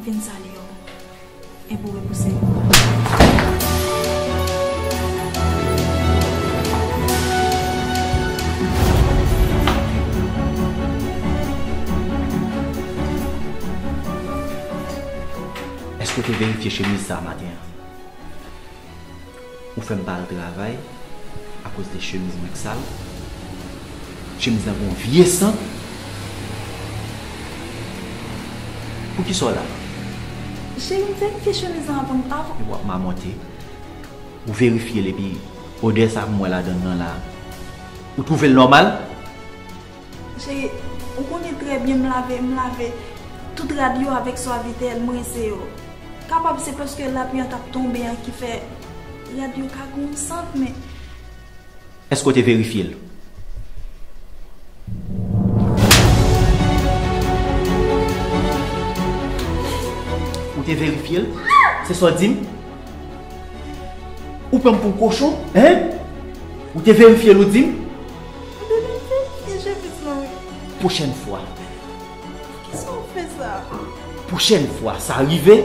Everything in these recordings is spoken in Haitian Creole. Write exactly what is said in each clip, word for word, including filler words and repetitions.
Vin salye w. Epi w repouse l. Èske w te verifye chemiz sa a maten an? Ou fè m pa al travay akoz de chemiz mwen k sal. Chemiz lan gen yon vye sant. Poukisa w la? Cheri, m verifye chemiz lan avan, avan. Epi w ap mamòte. Ou verifye l epi odè sa m wè ladan l lan la, ou twouve l nòmal? Cheri, ou konnen trè byen m lave, m lave tout rad yo avèk Suavitel, m rense yo. Kapab se paske lapli an t ap tonbe an ki fè rad yo ka gen yon sant, men. Èske w te verifye l? Ou te verifye l? Se sa w di m? Ou pran m pou kochon, en? Ou te verifye l, ou di m? Ou te verifye chemiz lan, wi. Pwochèn fwa. Poukisa w fè sa? Pwochèn fwa sa rive,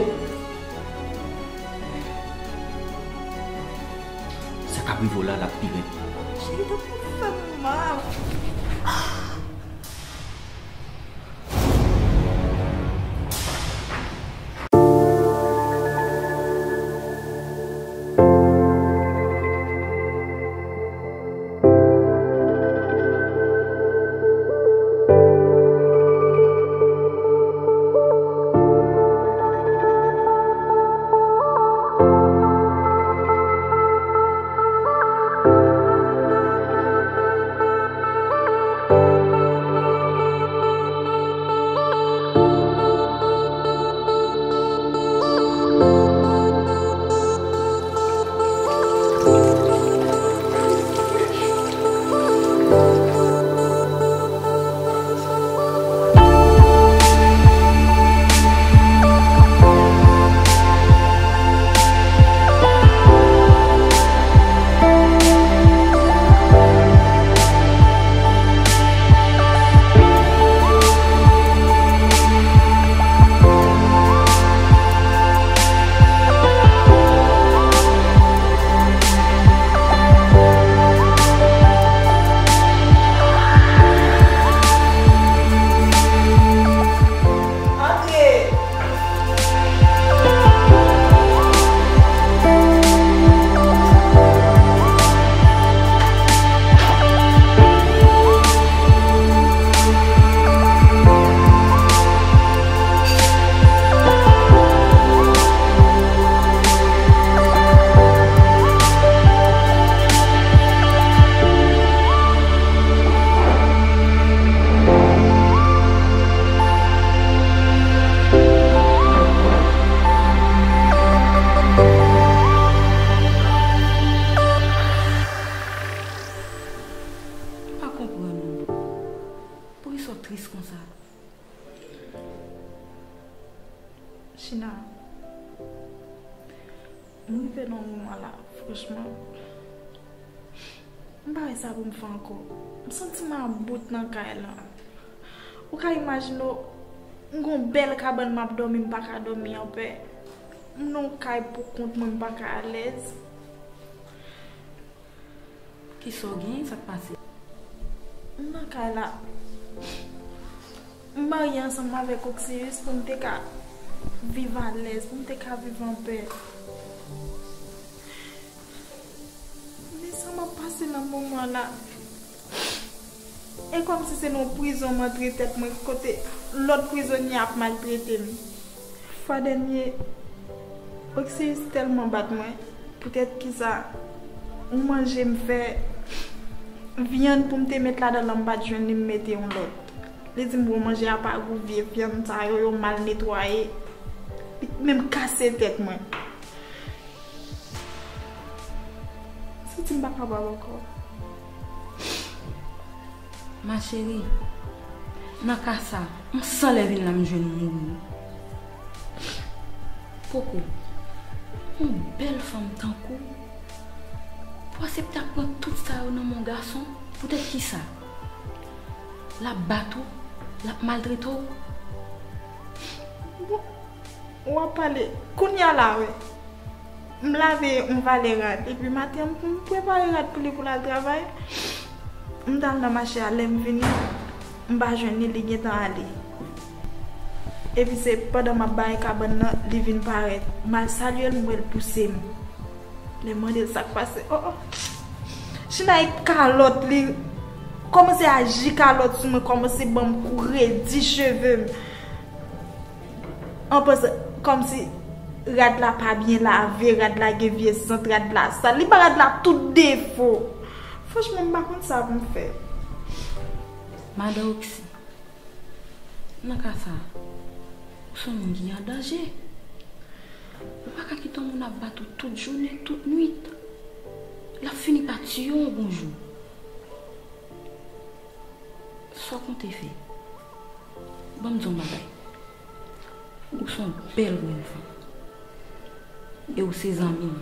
sa k ap rive w la, l ap pi rèd. Cheri, tèt mwen fè m mal. M pa konprann ou. Poukisa w tris konsa? China, m rive nan moman la, franchman, m pa wè sa pou m fè ankò. M santi m about nan kay la. Ou ka imajine w, m gon bèl kabann m ap dòmi, m pa ka dòmi anpè. M nan yon kay pou kont mwen, m pa ka alèz. Kisa w genyen, sa k pase? M nan kay la. M marye ansanm avèk Oksiyis pou m te ka viv alèz, pou m te ka viv anpè. Men sa m ap pase nan moman la, e kòmsi se nan yon prizon m antre tèt mwen, kote lòt prizonye ap maltrete m. Fwa dènye, Oksiyis tèlman bat mwen, poutèt kisa yon manje m fè, vyann pou m te met ladan l, m pa t jwenn li, m mete yon lòt. Li di m, bon, manje a pa gou, vye vyann sa yo, yo mal netwaye. Li menm kase tèt mwen. M santi m pa kapab ankò. Ma chérie, nan ka sa, m san lè vin la m jwenn mouri. Poko, yon bèl fanm tankou w, pou aksepte ap pran tout sa yo nan men yon gason, poutèt kisa? L ap bat ou, l ap maltrete w. Bon, W ap pale. Kounye a la, wi. M lave yon valè rad. Epi maten, m, m prepare rad pou li pou l al travay. M t al nan mache a, lè m vini, m pa jwenn li, li gentan ale. Epi se pandan m ap bay kabann nan, li vin parèt. M al salye l, m wè l pouse m. Lè m mande l sa k pase, oh, oh. China ak kalòt li, kòmanse aji kalòt sou mwen, kòmanse ban m kou, redi cheve m. An panse, kòmsi rad la pa byen lave, rad la gen vye sant, rad la sal. Li ba rad la tout defo. Franchman, m pa konn sa pou m fè. Madan Oksi, nan ka sa, ou se yon moun ki an danje. Ou pa ka kite yon moun ap bat ou tout jounen, tout nwit. L ap fini pa tiye w yon bon jou. Sa w konte fè? Ban m di w yon bagay. Ou se yon bèl grenn fanm. E ou se zanmi m.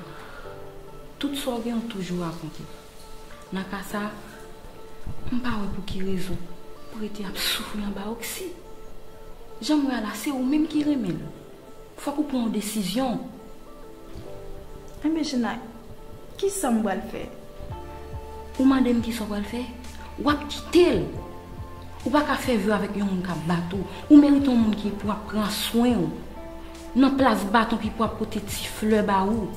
Tout sa w gen, ou toujou rakonte. Nan ka sa, m pa wè pou ki rezon pou rete ap soufri anba Oksi. Jan m wè a la, se ou menm ki renmen l. Fòk ou pran yon desizyon. Enben, Jina, kisa m pral fè? Ou mande m kisa w pral fè? W ap kite l. Ou pa ka fè vi w avèk yon moun k ap bat ou. Ou merite yon moun ki pou ap pran swen w. Nan plas baton ki pou ap pote ti flè ba ou.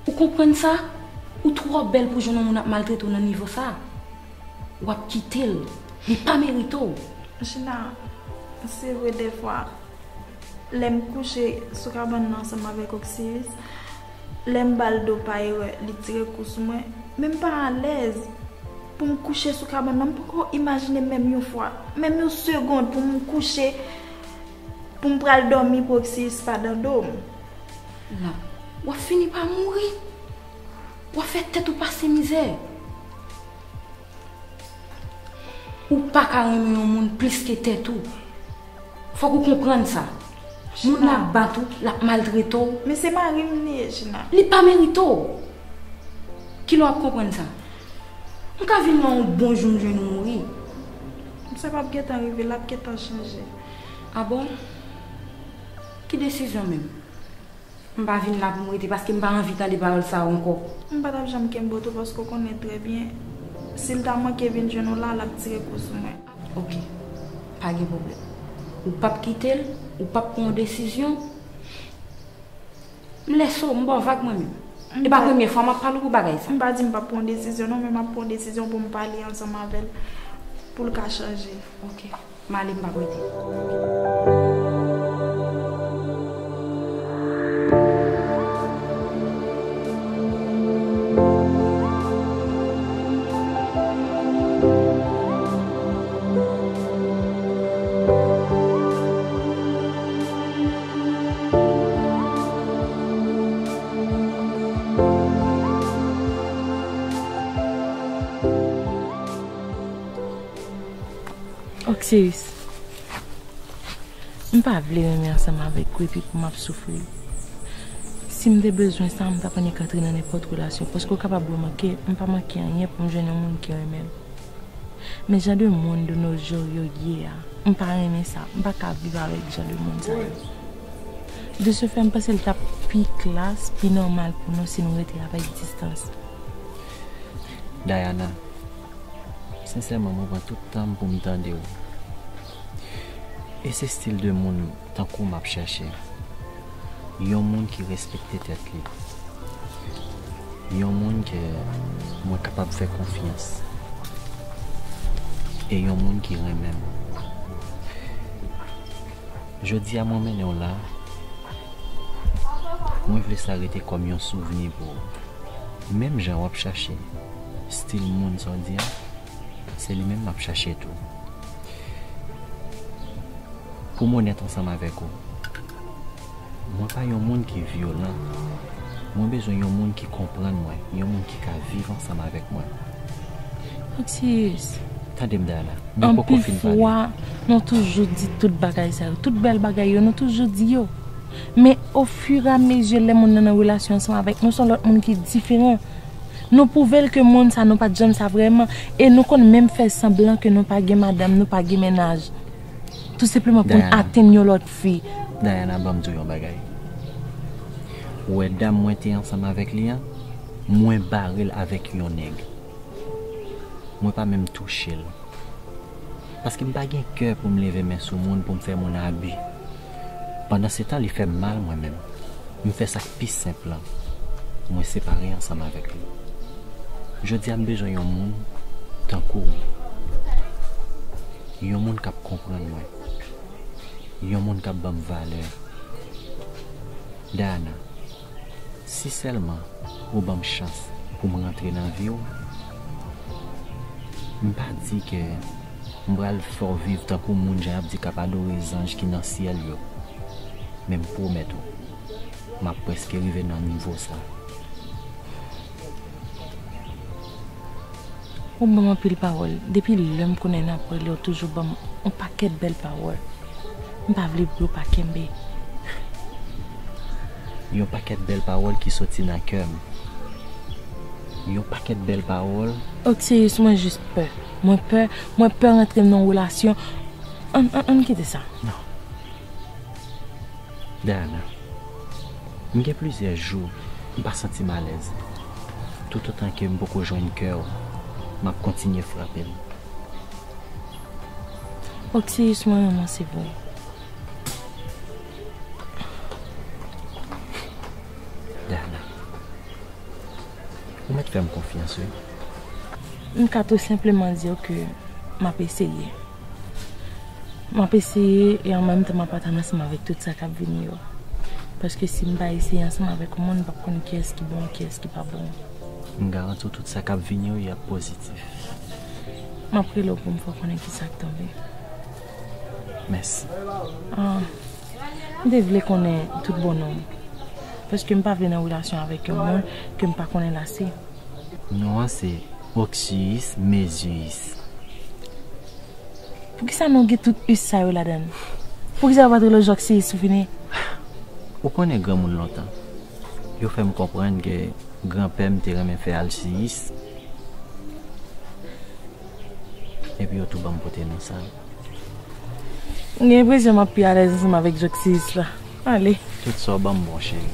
Ou konprann sa? Ou twò bèl pou jwenn yon moun ap maltrete w nan nivo sa. W ap kite l. Li pa merite w. Jina, se vre dèfwa, lè m kouche sou kabann nan ansanm avèk Oksiris, lè m ba l do pa erè, li tire kou sou mwen, men m pa alèz pou m kouche sou kabann nan. M poko imajine menm yon fwa, menm yon segonn pou m kouche, pou m pral dòmi pou Oksiris pa dan do m. La, w ap fini pa mouri. W ap fè tèt ou pase mizè. Ou pa ka renmen yon moun plis ke tèt ou. Fòk ou konprann sa. Moun la ap bat ou, l ap maltrete w. Men se mari m li ye, Jina. Li pa merite w. Kilè w ap konprann sa? M ka vin la yon bon jou m jwenn ou mouri. Sa p ap gentan rive, l ap gentan chanje. A bon? Ki desizyon menm? M pa vin la pou m rete paske m pa anvi tande pawòl sa yo ankò. M pa t ap janm kenbe w tou paske w konnen trè byen, si l ta manke vin jwenn ou la, l ap tire kou sou mwen. Oke, pa gen pwoblèm. Ou p ap kite l, ou p ap pran yon desizyon. M lèse w, m ba w vag mwen menm. E pa premye fwa m ap pale w pou bagay sa. M pa di m p ap pran yon desizyon non, men m ap pran yon desizyon pou m pale ansanm avè l, pou l ka chanje. Oke. M ale, m p ap rete. Oksiris, m pa vle renmen ansanm avèk ou epi pou m ap soufri. Si m te bezwen sa, m t ap annik antre nan nenpòt relasyon, paske w kapab remake, m pa manke anyen pou m jwenn yon moun ki renmen m. Men jan de moun de nos jours yo ye a, m pa renmen sa, m pa ka viv avèk jan de moun sa yo. De ce fait, m panse l t ap pi klas, pi nòmal pou nou si nou rete avèk distans. Dayana, sensèman, mwen pran tout tan m pou m tande w. E se stil de moun tankou w m ap chèche. Yon moun ki respekte tèt li. Yon moun ke mwen kapab fè konfyans. E yon moun ki renmen m. Jodi a mwen mennen w la, mwen vle sa rete kòm yon souvni pou ou. Menm jan w ap chache stil moun sa w di a, se li menm m ap chache tou. Pou m onèt ansanm avèk ou, mwen pa yon moun ki vyolan. Mwen bezwen yon moun ki konprann mwen, yon moun ki ka viv ansanm avèk mwen. Otis. Tande m, Dayana. Mwen poko fin pale. Anpil fwa, nou toujou di tout bagay sa yo. Tout bèl bagay yo, nou toujou di yo. Men, ofiramezi, lè moun nan nan relasyon ansanm avèk nou, se yon lòt moun ki diferan. Nou pwouve l ke moun sa, nou pa t janm sa vrèman. E nou konn menm fè sanblan ke nou pa gen madanm, nou pa gen mennaj. Tou senpleman pou n atenn yon lòt fi. Dayana, ban m di w yon bagay. Ou wè dam mwen te ansanm avèk li an, mwen bare l avèk yon nèg. Mwen pa menm touche l. Paske m pa gen kè pou m leve men sou moun, pou m fè moun abi. Pandansetan, li fè m mal mwen menm. M fè sa k pi senp lan. Mwen separe ansanm avèk li. Jodi a, m bezwen yon moun tankou w. Yon moun k ap konprann mwen. Yon moun k ap ban m valè. Dayana, si sèlman ou ban m chans pou m rantre nan vi w, m pa di ke m pral fè w viv tankou moun jan y ap di k ap adore zanj ki nan syèl yo. Men m pwomèt ou, m ap prèske rive nan nivo sa. Ou ban m anpil pawòl. Depi lè m konnen n ap rele, ou toujou ban m yon pakèt bèl pawòl. M pa vle bri w pa kenbe. Yon pakèt bèl pawòl ki soti nan kè m. Yon pakèt bèl pawòl. Oksiyis, mwen jis pè. Mwen pè, mwen pè rantre m nan yon relasyon. Ann, ann, ann kite sa. Non. Dayana, m gen plizyè jou m pa santi m alèz. Toutotan ke m poko jwenn kè w, m ap kontinye frape l. Oksiyis, mwen renmen w, se vre. Dayana, ou mèt fè m konfyans, wi. M ka tou senpleman di w ke m ap eseye. M ap eseye e an menm tan m ap atann ansanm avèk tout sa k ap vini yo. Paske si m pa eseye ansanm avèk yon moun, m p ap konn kiyès ki bon, kiyès ki pa bon. M garanti w tout sa k ap vini yo, y ap pozitif. M ap rele w pou m fè w konnen kisa k tonbe. Mèsi. Ah, m te vle konnen tout bon non w. Paske m pa vle nan relasyon avèk yon moun ke m pa konnen l ase. Non an se Oksiyis Meziyis. Poukisa non gen tout is sa yo ladan l? Poukisa yo pa t rele w Oksiyis pou fini? Ou konnen granmoun lontan. Yo fè m konprann ke granpè m te renmen fè alsiyis. Epi yo tou ban m pote non sa. M gen enpresyon m ap pi alèz ansanm avèk Oksiyis la. Ale. Tout sa w ban m bon, cheri.